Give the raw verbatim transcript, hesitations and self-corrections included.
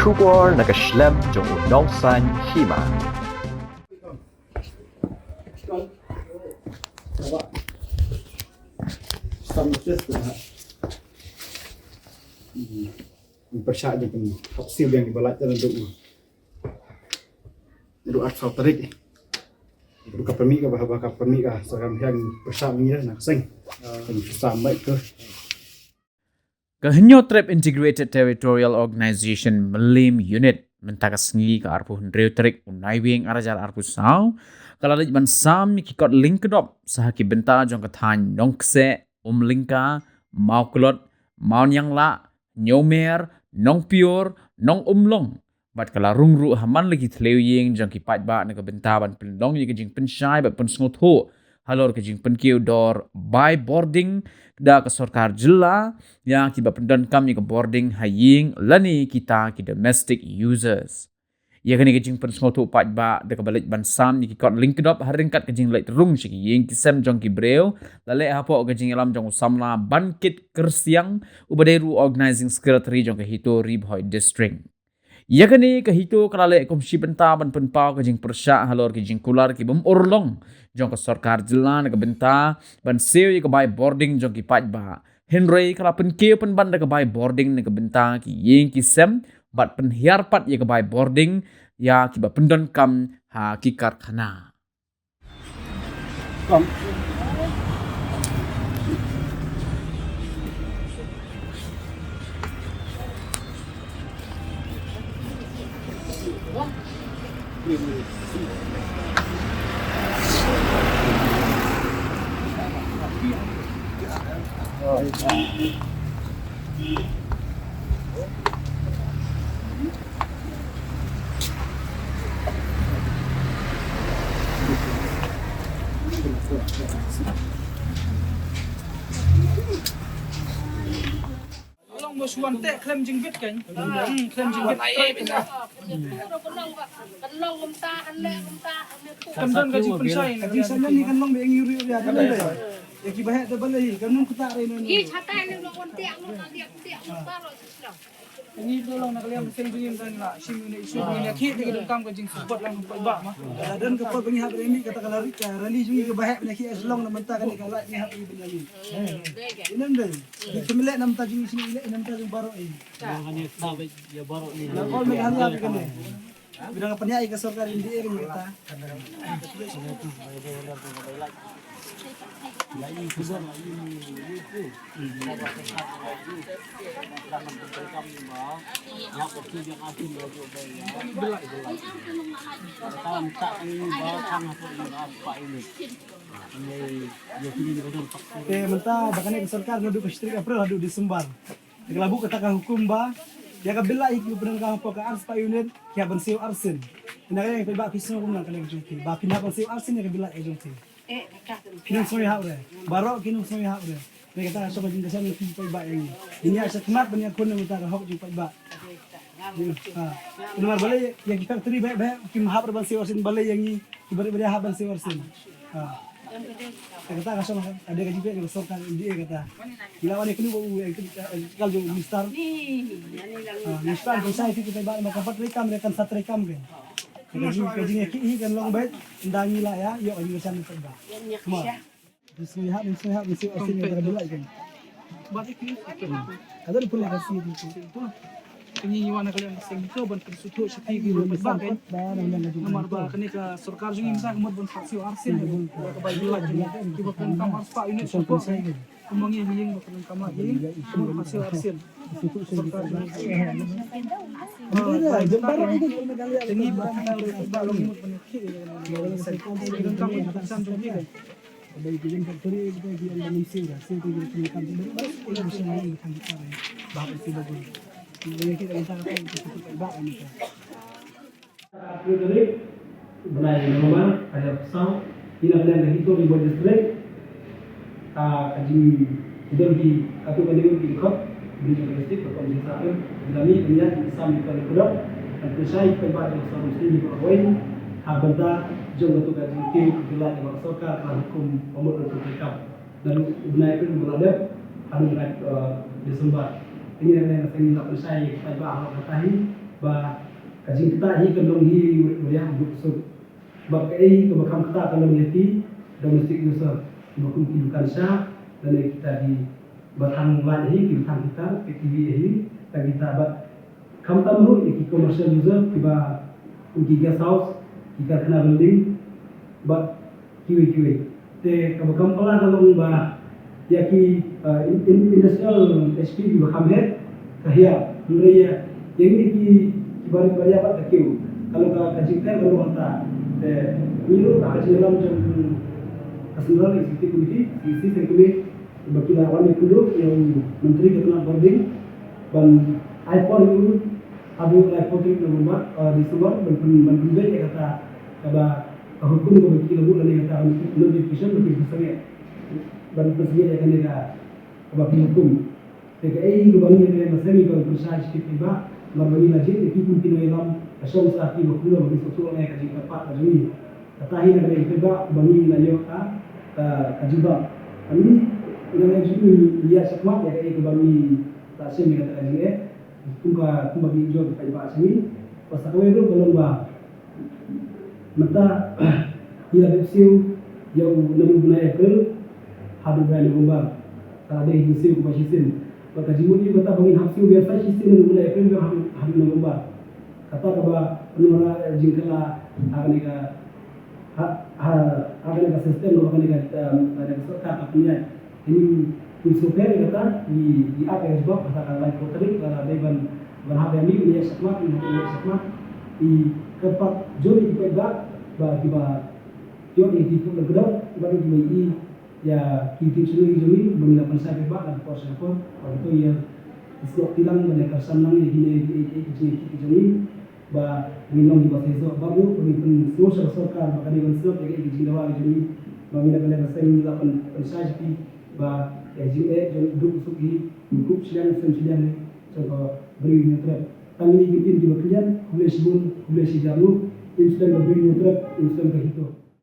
Khubor na ka shlem jong u nongsaiñ hima. Pyrshah ji pyn hok siew biang ki ba lait dalam duk. Duk arphew tarik. Duk ka permit ka bah, bah ka permit ka. Sorkar Meghalaya pyrshah ngi na ka seng. Kan pyrshah baik ke. Ka Hynñiewtrep Integrated Territorial Organization Mylliem Unit mynta ka sngi ka arphew hynriew tarik u Naiwieng ar hajar arphew saw ka la leit ban sam ïa ki kot lyngkdop sha ki bynta jong ka thaiñ Nongkseh, Umlyngka, Mawklot, Mawnianglah, Hynñiewmer, Nongpior, Nongumlong. Bad ka la rung ruh ha man la ki thliew ïing jong ki paidbah na ka bynta ban pynlong ïa ka jingpynshai bad pynsngewthuh halor ka jingpynkiew dor bai bording da ka sorkar jylla ïa ki ba pyndonkam ïa ka bording ha ïing lane kita ki domestic users. Ïa kane ka jingpynsngewthuh paidbah da kaba leit ban sam ïa ki kot lyngkdop ha ryngkat ka jingleit rung sha ki ïing ki sem jong ki briew la leh hapoh ka jingïalam jong u samla Bankit Kyrsiang uba dei ruh u Organising Secretary jong ka HITO Ri Bhoi District. Ïa kane ka HITO ka la leh kum shi bynta ban pynpaw ka jingpyrshah halor ki jingkular ki bym urlong jong ka sorkar jylla na ka bynta ban siew ïa ka bai bording jong ki paidbah. Hynrei ka la pynkiew pynban da ka bai bording na ka bynta ki ïing ki sem bad pynhiar pat ïa ka bai bording ïa ki ba pyndonkam ha ki karkhana. Long ba shuwa te khlem jingbit kan. Hmm, khlem jingbit. Kan don ka jingpynshai na. Kan long ba eng yu ri ya kan. Ya ki ba heh da balei kan nang kuta re no. Ki chatai ne long wan te ang long dia dia. Ngi dang long na ka liang ka seng jong ngi, ngi la shim ïa issue ba ngi ïa khih ïa ka donkam ka jingsupport lang paidbah ma. Lada don ka por ba ngi hap ban ïa mih kata ka rally, ka rally jong ngi kaba heh ban ïa khih, as long na mynta kane ka lait ngi hap ban ïa mih. Ïa nang dei. Ngi khlem leh na mynta jong ngi, ngi leh na mynta jong baroh ngi. Na all Meghalaya kane. Bida ka pynïaid ka sorkar India ka mynta. Te mynta ba kane ka sorkar naduh ka shi tarik April haduh December. Te ka la buh kata ka hukum ba ïa ka bill lait ki pyndonkam hapoh ka ar spah unit ki hap ban siew arsien. Ynda ka ïa ka ba ki sngew kumno ka leng jong ki ba phin hap ban siew arsien ïa ka bill lait ka jong ki. Ki nang sngew ïahap re. Baroh ki nang sngew ïahap re. Te kata ka shong ka jingkyrshan ki paidbah ïa ngi. Ngi ïa sha khmat ban ïakhun na kata ka hok jong paidbah. Ha. Namar balei ïa ki factory ba ba kim hap re ban siew arsien, balei ïa ngi ki barit barit hap ban siew arsien. Ha. Te kata ka shong ka dei ka jingpeit ka sorkar India kata. Ngi la wan ïa kane ba u ïa kane ka jong u minister. Ha, minister kan sa ïa ki paidbah ba ka pat treikam re kan sa treikam ke. Ka jing ka jingïakhih hi kan long beit ynda ngi la ïa ïoh ka jingkyrshan paidbah. Kumba. Ngi sngew ïahap, ngi sngew ïahap, ngi sngew ïahap, ngi sngew ïahap. Ba te ki. Ka don pula ka si tu. Ngi wan na ka liang ka seng to ban pynsngewthuh sha ki ki ba ba kan. Namar ba kane ka sorkar jong ngi mynta ka mut ban siew arsien. Ka bai bill lait jong ngi. Ki ba pyndonkam ar spah unit sha pok. Kumba ngi ha ïing ba pyndonkam ha ïing. Ka mut ban siew arsien. Sorkar jong ngi. Te ngi ba kan ba long mut ban ki. Pyndonkam ki san jong ki. Bnai November, hajar saw, ina bnai na HITO Ri Bhoi District, ah, ka jing, ki don ki, katu ka dei ki khot, bnai ka district, ka kom jing sa, bnai ni, bnai ni, sam ni ka dei khot, kan pynshai ka ba jong sa, mesti ni ka wei, ha bynta, jong katu ka jing ki, ki la, ka sorkar, ka hukum, pamut katu ka kam. Naduh u bnai April ba la dep haduh u bnai, eh, December. Kine ne nga seng la pynshai paidbah ha kata hi. Ba ka jingktah hi ka long hi u riam u duk suk. Ba kaei kaba kham ktah ka long ïa ki domestic user, kiba kum ki dukan sha, lane kita kiba thang lait hi, kiba thang kita, ki T V hi, ta kita bad khamtam ruh ïa ki commercial user kiba kum ki guest house, ki karkhana building bad kiwei kiwei. Te kaba kham pala ka long ba ïa ki, uh, in, in, industrial H P kiba kham heh ka hiar. Hynrei ïa ïa ngi ki kiba rit ba ïa bad ka kiew ka long ka, ka jingteh ka long hangta. Te ngi ruh ka jingïalam jong ka Central Executive Committee, C E C seng kmie, ba ki la wan ïakynduh ïa u Myntri ka tnat bording ban ai por ïa u haduh laiphew tarik November, uh, December, ban pyn, ban pynbeit ïa kata kaba ka hukum kaba ki la buh lane kata ka notification ba ki pynsangeh, ban pynsangeh ïa kane ka, kaba ki hukum. Te kaei kaba ngi ïa kane ka seng ngi ban pynshai sha ki paidbah, namar ba ngi la jied ïa ki kum ki nongïalam ka shong sha ki ba kumno ba ki sngewthuh lane ka jingkyrpad ka jong ngi. Kata hi na ka liang paidbah ba ngi la ïoh ka, ka, ka jubab. Ngi na ka liang jong ngi ïa shakmat ïa kaei kaba ngi la shem ïa kata ka jingeh. Kum ka, kumba ngi ïoh ka paidbah jong ngi. Bad sa kawei ruh ka long ba mynta ngi la dep siew ïa u naduh u bnai April haduh u bnai November. Ka la dei ka jingsiew kaba shisien. Bad ka jingmut ïa kata ba ngin hap siew biang sa shisien naduh u bnai April biang haduh, haduh November. Kata kaba pynwanrah jingkylla ha kane ka, ha, ha, ha kane ka system, ha kane ka, um, ha kane ka sorkar ka pynïaid. Te ngin, ngin sngewthuh ïa kata, ngi, ngi ap ïa ka jubab, kata ka laiphew tarik, ka la dei ban, ban hap ïa ngi, ngi ïa shakmat, ngi ïa shakmat. Ngi kyrpad jur ïa ki paidbah ba kiba ïoh ïa ki kyrdan kdor, kiba dei kiba ïohi ïa ki ktien shnong ki jong ngi, ba ngi la pynshai paidbah la ka por sha ka por, ba ki to ïa snoh ti lang, ba ïa kyrshan lang ïa kine ki, ïa ki, ïa ki jingïakhih ki jong ngi. Ba ngin long kiba seisoh bad ruh ba ngin pynsngew sha ka sorkar ba ka dei ban snoh ïa ki jingdawa ki jong ngi. Ba ngi na ka liang ka seng ngi la pyn, pynshai sha ki ba ïa ki jingeh jong u duk u suk hi, ngi kup shiliang sem shiliang hi sha ka Bri u Hynñiewtrep. Tang kine ki ktien kiba khlieh, khublei shibun, khublei shihajar nguh. Im slem ka Bri u Hynñiewtrep, im slem ka HITO.